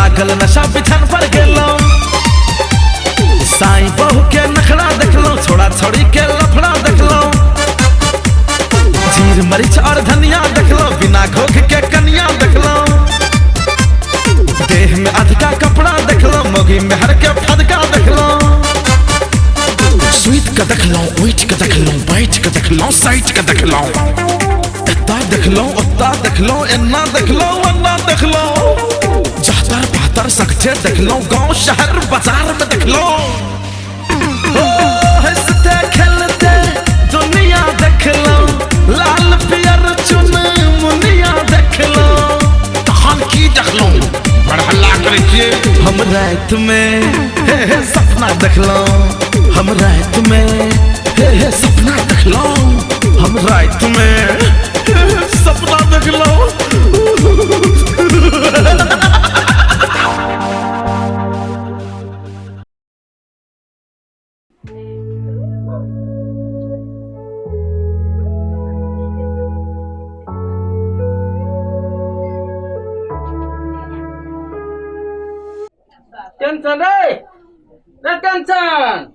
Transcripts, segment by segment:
लागल नशा बिछान पर गेलहुँ। साईं बहू के नखरा देखलहुँ, छोड़ा छोड़ी के लफड़ा देखलहुँ। जीर मरीच और धनिया देखलहुँ, बिना घोघ के कनिया देखलहुँ। देह में अधका कपड़ा देखलहुँ, मोगी मेहर के फदका देखलहुँ। सुति के देखलहुँ, उठि के देखलहुँ, बैठ के देखलहुँ, सटि के देखलहुँ। एता देखलहुँ, ओता देखलहुँ, एना देखलहुँ, ओना देखलहुँ। जातर पातर सगठे देखलहुँ, गाँव शहर बाजार में देखलहुँ। ओ हंसते खेलते दुनिया देखलहुँ, लाल पियर चुन मुनिया देखलहुँ। तहन की देखलहुँ? बड़ हल्ला करै छियै। हम राति में हे हे सपना देखलहुँ, हम राति में हे हे सपना देखलहुँ, हम राति में हे हे सपना देखलहुँ। टेंशन रे रे टेंशन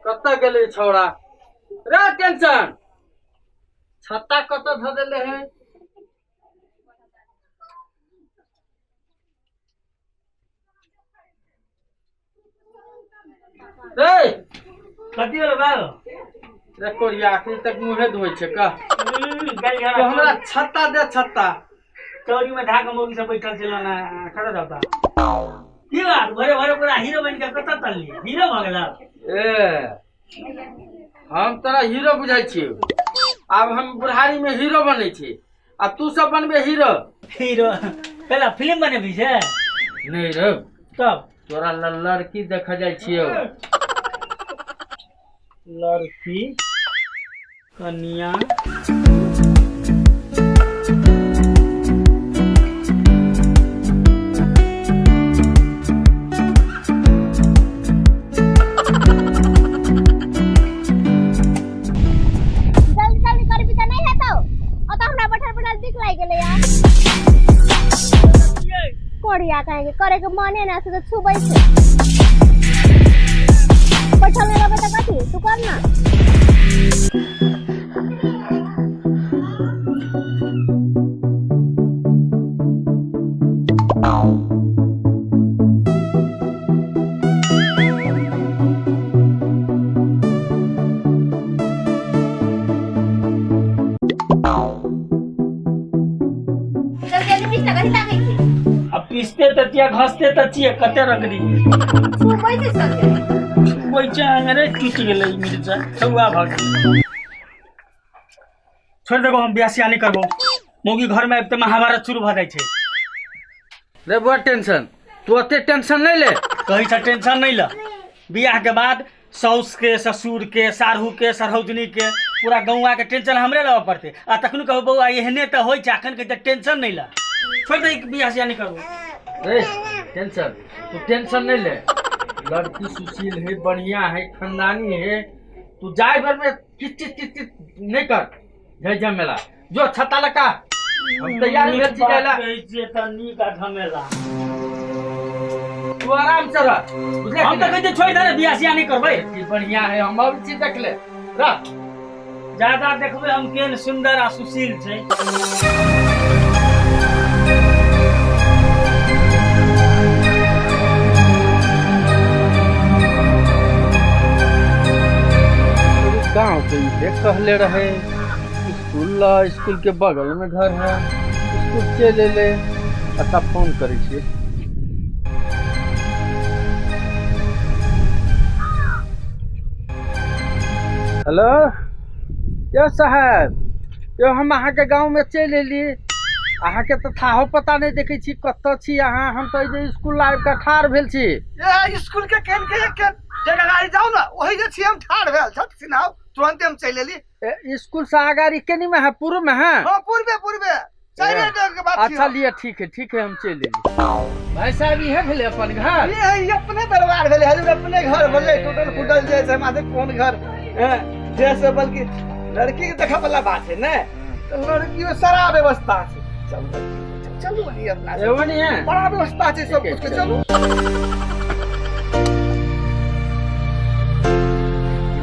कतऽ गेलै छौड़ा रे टेंशन छत्ता कतऽ धऽ देले है रे कथी भेलो बाबू? रे कोरिया अखन तक मुँहे धोइ छै कह तो हमरा छत्ता दे छत्ता। चौरी में धाक मौगी सब बैठल छल ना कतऽ जाता की बात भरे भरे पूरा हीरो बन के कतऽ तलली हीरो भऽ गेल। ए हम तोरा हीरो बुझाइ छियौ, आब हम बुढ़ारी में हीरो बनै छी आ तू सब बनबे हीरो। हीरो पहला फिल्म बनेबी छै? नहीं रे। तब तोरा लड़की देखे जाइ छियौ। लड़की कनिया जल्दी जल्दी करबी तऽ नहि हेतौ, ओतऽ हमरा बैठल बैठल दिक लागि गेलै यार। कोढ़िया कहेंगे करे के मने ना से तो छुबै छै, बैठल नहि रहबै तऽ कथी? तू कर ना। जल्दी जल्दी पीस ना, कथी लागै छै? आ पीसते तऽ छियै घसते तऽ छियै कते रगड़ी छुबै छै सबके। छुबै छै अरे टूटि गेलै मिर्चा ठौआ भऽ गेलै। छोड़ि देबो हम बियाह सियाह नहि करबो, मौगी घर में आबिते महाभारत शुरू भऽ जाइ छै। रे बड़ टेंशन तू ओते टेंशन नहीं ले। कहै छ टेंशन नहीं ल, बियाह के बाद साउस के ससुर के साढ़ू के सरहौजनी के पूरा गौआ के टेंशन हमरे लेबऽ पड़तै। आ तखन कहू बौआ एहने तऽ होइ छै, अखन के टेंशन नहीं ल, छोड़ि दे बियाह सियाह नहीं करबो। रे टेंशन तू टेंशन नहीं ले, लड़की सुशील है, बढ़िया है, खानदानी है। तू जाए भर में किच किच किच किच नहीं कर, जय झमेला जो छत्ता लगा हम तैयार भेल छी जाइला। कहै छियै तऽ नीक आ झमेला। तू आराम से रह, बुझले? हम तऽ कहै छियै छोड़ि दे रे, बियाह सियाह नहि करबै। की बढ़िया है, हम अब चीज देख ले रह। ज्यादा देखबै हम केहन सुंदर आ सुशील छै। गाँव के इहे कहले रहे स्कूल ला, स्कूल के बगल में घर है, स्कूल चल एले। अच्छा फोन करै छियै। हेलो यो साहब, यो हम अहाँके गाँव में चलि एली, अहाँके तऽ थाहो पता नहि देखै छी कतऽ छी अहाँ। हम तऽ एहि जे स्कूल आबि कऽ ठाढ़ भेल छी। ए स्कूल के केन के केन जगह गाड़ी जाउ ना, ओही जे छी हम ठाढ़ भेल छत सिनाउ, तुरंते हम चलि एली। ए, स्कूल से आगाड़ी केनी में है? पूर्व में है? हाँ पूर्वे पूर्वे चारि डेग के बात। अच्छा लिअ, ठीक है ठीक है, हम चलि एली। भाई साहब इहे भेलै अपन घर? ये ई अपने दरबार भेलै हजूर, अपने घर भेलै टूटल फूटल जे छै माथे कोन घर हैं जैसे, बल्कि लड़की के देखा वाला बात है ने, तो लड़की में सारा व्यवस्था छै। चल लड़की के चल। चलू अहीं अपना सब। एगो नहीं है बड़ा व्यवस्था छै सब कुछ के, चलू।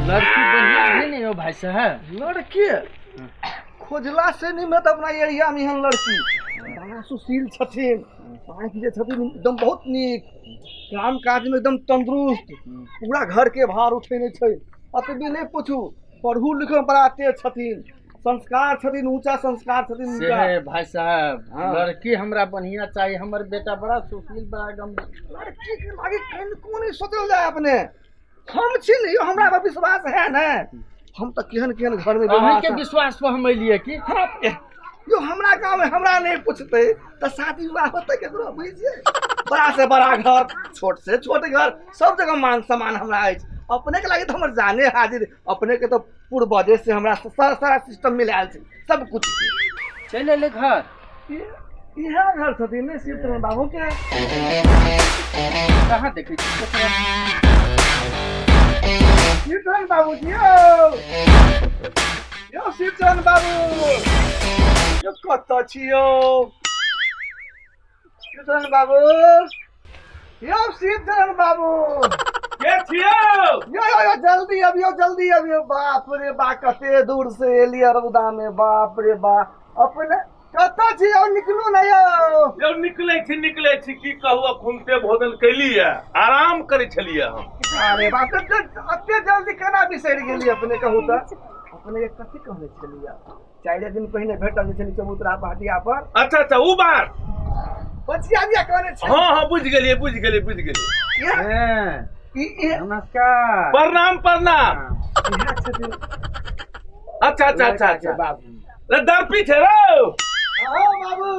लड़की बढ़िया है नहीं हो भाई साहब? लड़की खोजला से नहीं मैं अपना एरिया में एहन लड़की बड़ा सुशील छथिन, आँखि जे छथिन एकदम बहुत नीक, काम काज में एकदम तंदुरुस्त, पूरा घर के भार उठेने छै। अतबे नहि पूछू, पढ़ू लिखू में बड़ा तेज छथिन, संस्कार छथिन, ऊंचा संस्कार छथिन से हुनका। है भाई साहब। हाँ। लड़की हमरा बढ़िया चाहिए, हमर बेटा बड़ा सुशील बड़ा गंभीर। लड़की के लागे कनिको नहि सोचल जाय अपने। हम छी ने यौ, हमरा पर विश्वास है ने, हम तऽ केहन केहन घर में अहीं के विश्वास पर हम एलियै की। हाँ, यो हमरा गाँव में हमरा नहीं पूछते तऽ शादी विवाह होते केकरो, बुझिए? बड़ा से बड़ा घर, छोट से छोट घर, सब जगह मान सम्मान हमरा अछि। अपने के लागे तऽ हमर जाने हाजिर। अपने के तऽ पूर्वजे से हमरा सारा सारा सिस्टम मिलायल छै सब कुछ के। चलि एलै घर। इएह घर छथिन ने शिवचरण बाबू के? कहाँ देखै छी? शिवचरण बाबू जी यौ, यौ शिवचरण बाबू यौ, कतऽ छी यौ शिवचरण बाबू? यौ शिवचरण बाबू। के छियौ? यो यो यो जल्दी अबियो, जल्दी अबियो। बाप रे बा, कते दूर से एलियै रौदा में, बाप रे बा। अपने कतऽ छी यौ? निकलू ने यौ। यौ निकलै छी, निकलै छी। की कहू, अखुनते भोजन कैलियै, आराम करै छलियै हम। अरे बाप रे, एते जल्दी केना बिसरि गेलियै अपने? कहू तऽ अपने के कथी कहने छलियै? 4 दिन पहिने भेटल जे छली चबूतरा पहाड़िया पर। अच्छा अच्छा, उ बात। बचिया दिया कहने छलियै। हाँ हाँ, बुझि गेलियै बुझि गेलियै बुझि गेलियै। हैं, ई नमस्कार। प्रणाम प्रणाम। इएह छथिन। अच्छा अच्छा अच्छा अच्छा। बाबू रे दर्पी छै रौ। हाँ बाबू।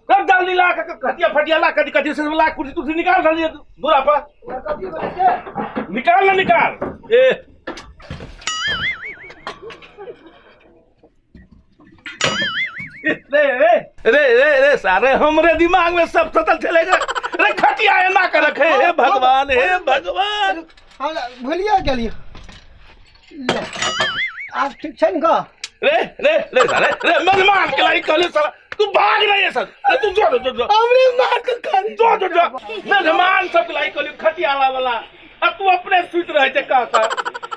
कर जल्दी ला के खटिया फटिया ला, कथी कथी से ला, कुर्सी तुर्सी निकाल जल्दी दूरा पर। कथी बनै छै? निकाल ना निकाल। ए रे रे रे रे रे, सारे हमरे दिमाग में सब सतल चलेगा। रे खटिया एना के रखे, हे भगवान हे भगवान। हमरा भूलिए गेलियै। आब ठीक छै ने गऽ? रे रे रे साले रे, मेहमान के लाई कहले साला तू भाग रही है सर। रे तू जो जो जो हमरे मार के कर जो जो जो, मेहमान सब के लाई कहले खटिया ला वाला, आ तू अपने सुत रहे छै कहता।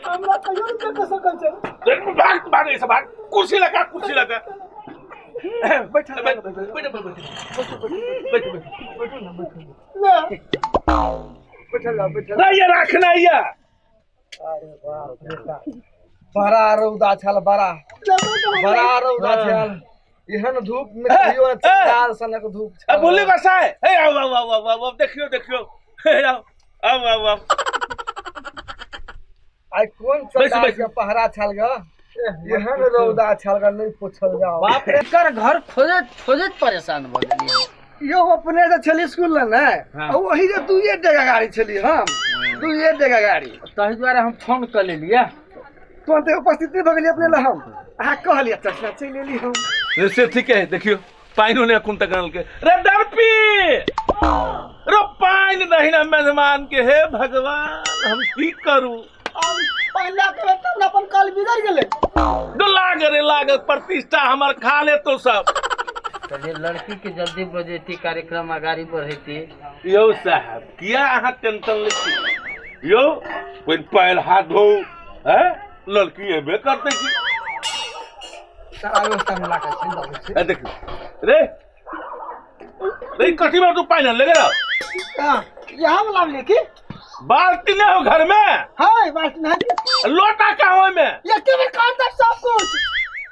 हमरा कहियो नहि देख सकल छै। रे तू भाग, भाग ऐसे भाग, कुर्सी लगा कुर्सी लगा। बैठल बैठ बैठ बैठ बैठ बैठ बैठ। बैठल जाओ, बैठल। नहीं ये रखना ये। अरे बाप रे बाप, बड़ा रौदा छल, बड़ा बड़ा रौदा छल। एहन धूप में कहियो ने चंडाल सनक धूप छल। अब बोली बसाए। हे आओ आओ आओ आओ आओ, देखियो देखियो। हे आओ आओ आओ आओ। आइ कोन चंडाल के पहरा छल ग, एहन रौदा छल ग, नहीं पूछल जाओ। बाप रे, एकर घर खोजैत खोजैत परेशान भऽ गेलियै। यो अपने जे छली स्कूल ने, हाँ। वही जे 2 डेगा गाड़ी छली हम, 2 डेगा गाड़ी। ताहि दुआरे हम फोन कऽ लेलियै। तुरंते उपस्थित भऽ गेलियै अपने लग हम। अहाँ कहलियै चर्चा चलि एली हम। से ठीक है, देखियो पानिओ नहि अखन तक आनलकै। रे दर्पी रे, पानि दही ना मेहमान के। हे भगवान हम की करू? पानि लए के तब ने अपन काल बिगड़ गेलै। जो लाग रे लाग, प्रतिष्ठा हमर खा ले तो सब। कहलियै लड़की के जल्दी बजेती, कार्यक्रम अगाड़ी बढ़ेती। यौ साहब किया अहाँ टेंशन लै छी यौ? कोइ पैर हाथ धो, हैं लड़की एबे करतै की। सारा व्यवस्था मिला के छै, दबै छै। ए देखियो रे रे, कथी में तू पानि ले गेल? यहाँ वाला लेके बाल्टी नहीं हो घर में? हाँ बाल्टी नहीं। लोटा का हो में? एके बेर काटब सब कुछ,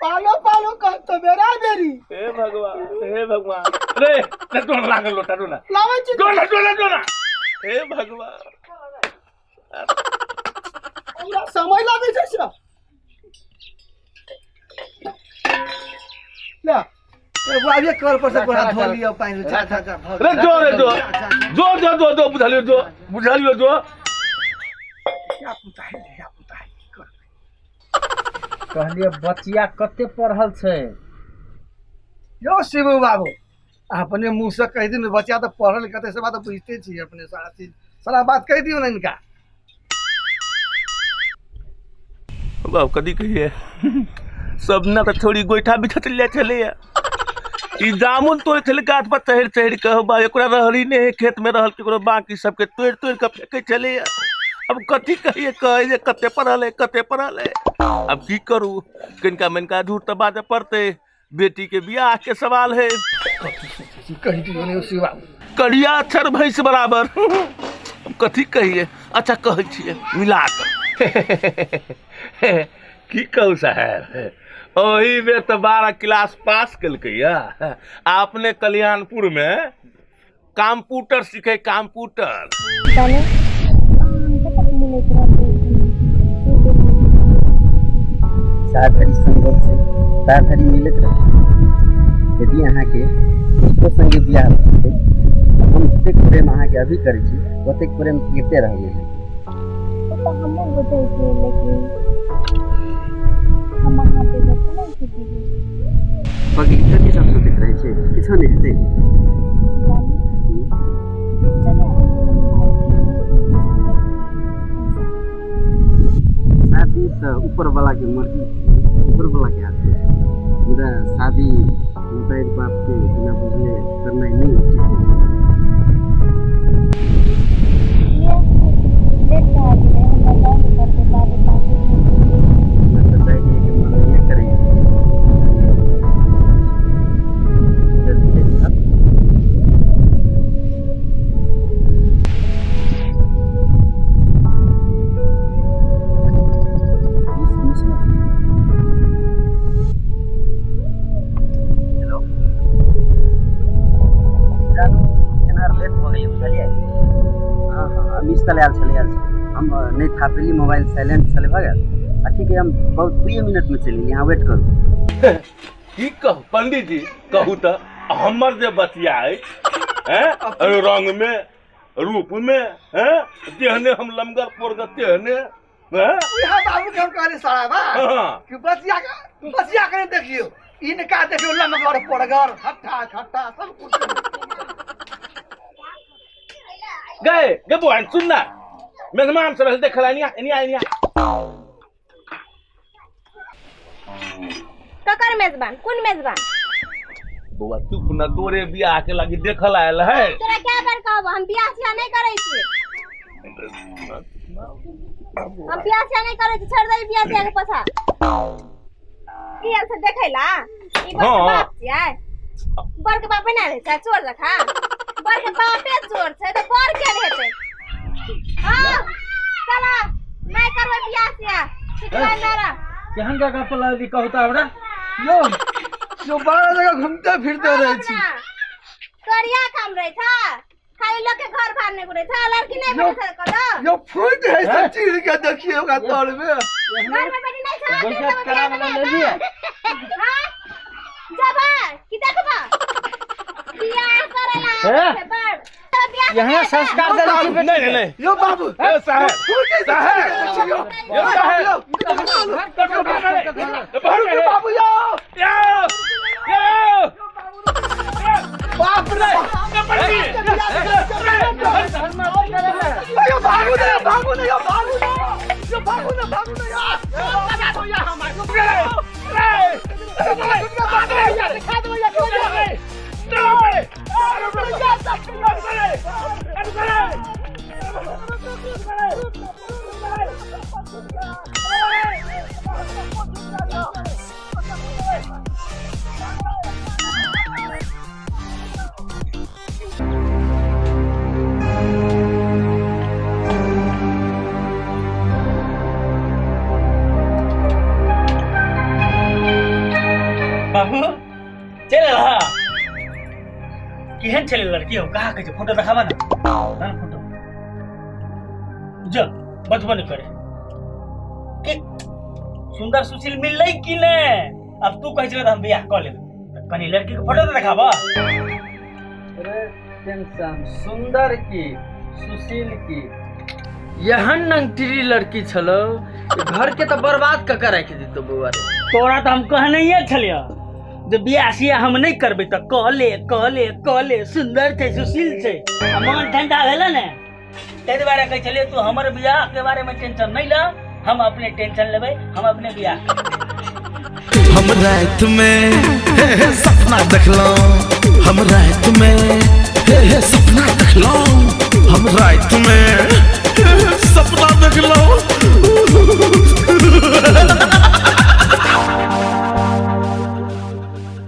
पालो पालो कहतो बेरा बेरी। हे भगवान हे भगवान। रे रे डोना लागल लोटा, डोना लाबै छी। डोना डोना डोना। हे भगवान हमरा समय लागै छै से। ले अभी कल पर से गोरा धो लियो पानि। जा जा जा। रे जो रे जो जो जो जो जो, बुझलियो जो, बुझलियो जो। क्या पुता है, क्या पुता है। कहलियै बचिया कते पढ़ल छै? यौ शिबू बाबू, अपने मुँह से कहि दियौ ने, बच्चा तऽ पढ़ल कते से बात बुझिते छी अपने, सारा चीज सारा बात कहि दियौ ने इनका। बाप कदी कहिए सब ना तो थोड़ी गोइठा बिछत ले चले। ई जामुन तोड़ै छलै गाछ पर चढ़ि चढ़ि कऽ बा एकरा रहरी नहि है खेत में रहल केकरो बाकी सबके तोड़ि तोड़ि कऽ फेकै छलैया। अब कथी कहिए, कहै जे कते पढ़ल है कते पढ़ल है। अब की करू, कनिका मनिका झूठ तऽ बाजऽ पड़तै, बेटी के बियाह के सवाल है। कहि दियौ ने शिव बाबू। करिया अक्षर भैंस बराबर। अब कथी कहिए, अच्छा कहै छियै मिला कऽ। की कहू साहेब, ओही बेर तऽ 12 क्लास पास केलकैया आ अपने कल्याणपुर में कंप्यूटर सीखे, कंप्यूटर। जाने कतऽ मिलैत रहतै। ता धरि सम्भव छै ता धरि मिलैत रहतै। यदि अहाँके दोसरो सङ्गे बियाह भऽ जेतै तऽ हम जतेक प्रेम अहाँके अभी करै छी ओतेक प्रेम करिते रहबै अहाँके। ओ तऽ हमहूँ बुझै छियै, लेकिन हम अहाँ बेगर केना के जीबै? पगली, कथी सब सोचैत रहै छै? किछो नहि हेतै। जानी चलो शादी तऽ ऊपर वाला के मर्जी, ऊपर वाला के हाथ में छै, मुदा शादी दाइ बाप के बिना बुझले करनाइ नहि उचित है। लेट भए गेलै, हमरा जाय पड़तै बाबू पास। हमरा तऽ जाइ के मन नहि करैए। जल्दी जल्दी आब। हेलो जानू, एना लेट भऽ गेलै बुझलियै? हँ हँ, मिस कॉल आयल छलै, आयल छलै, हम नहि था पेली, मोबाइल साइलेंट छलै भऽ गेल। आ ठीक है, हम बहुत दुइए मिनटमे चलि एली, अहाँ वेट करू। की कहू पंडित जी, कहू तऽ हमर जे बचिया अछि हैं, रंग में रूप में हैं, जेहने हम लमगर पोरगर तेहने हैं? इएह बाबू के हम कहली सारा बात कि बचिया के, बचिया के नहीं देखियो, इनका देखियो, लमगर पोरगर हट्टा खट्टा सब कुछ। गए गे बुआन, सुन ना, मेहमान सब देखल एनिया एनिया एनिया। ककर मेजबान? कोन मेजबान? बौआ चुप न, तोरे बियाह के लागी देखल आयल है। तोरा क्या बेर कहबो, हम बियाह सियाह नहि करै छी, हम बियाह सियाह नहि करै छी, छोड़ दे ई बियाह सियाह के पछा। की आयल छै देखै ला? ई बर के बाप छियै? बर के बापे नहि रहै छै चोर जखा? बर के बापे चोर छै तऽ बर के हेतै? हाँ चला, नहि करबै बियाह सियाह, सिखला मेरा। केहन जगह पर लगली कहू तऽ हमरा? यो यो 12 जगह घूमते फिरते रहै छी। तोर इएह काम रहै छ, खाली लोक के घर भार नहि घुरै छ, लड़की नहि यो भेटै छ कतौ। यो फूट है सब चीज के, देखिए ओकरा तर में। घर में बेटी नहि छ, बैठक के करा बियाह वाला नहि लेलियै? हेतै? हाँ जबा की देखबा, बियाह करे ला हे? आबै छै बड़ तोरा बियाह यहाँ संस्कार देने छी बेटी नहीं के? नहीं। यो बाबू, ए साहब, फूट है सब चीज के, देखियो। यो साहब, यो बाहर बाबू, यो यो यो बाप रे, यो भागू ने, भागू ने, यो भागू ने, यो भागू ने, भागू ने यार, लगा दो यार हमारे दिखा दो यार। बाबू चलि एलह? केहन छलै लड़की हो? कहाँ कहै छै? फोटो देखाबा ने, हाँ फोटो। जो बचबो नहि करे के सुंदर सुशील मिललै कि नहि? अब तू कहै छलै तऽ हम बियाह कऽ लेबै, तऽ कनि लड़की के फोटो तऽ देखाबऽ। अरे टेंशन, सुंदर की सुशील की, एहन नंगटिरी लड़की छलो, घर के तऽ बर्बाद कऽ के राखि देतौ बौआ रे। तोरा तऽ हम कहनैये छलियह जे बियाह सियाह हम नहि करबै, तऽ कऽ ले कऽ ले कऽ ले, सुंदर छै सुशील छै। आ मन ठंडा भेलै ने, ताहि दुआरे कहै छलियै तू हमर बियाह के बारे में टेंशन नहि लऽ, हम अपने टेंशन लेबै, हम अपने बियाह करबै। हमरा राति में हे हे सपना देखलहुँ हम राति में, हे हे सपना देखलहुँ हम राति में, हे हे सपना देखलहुँ।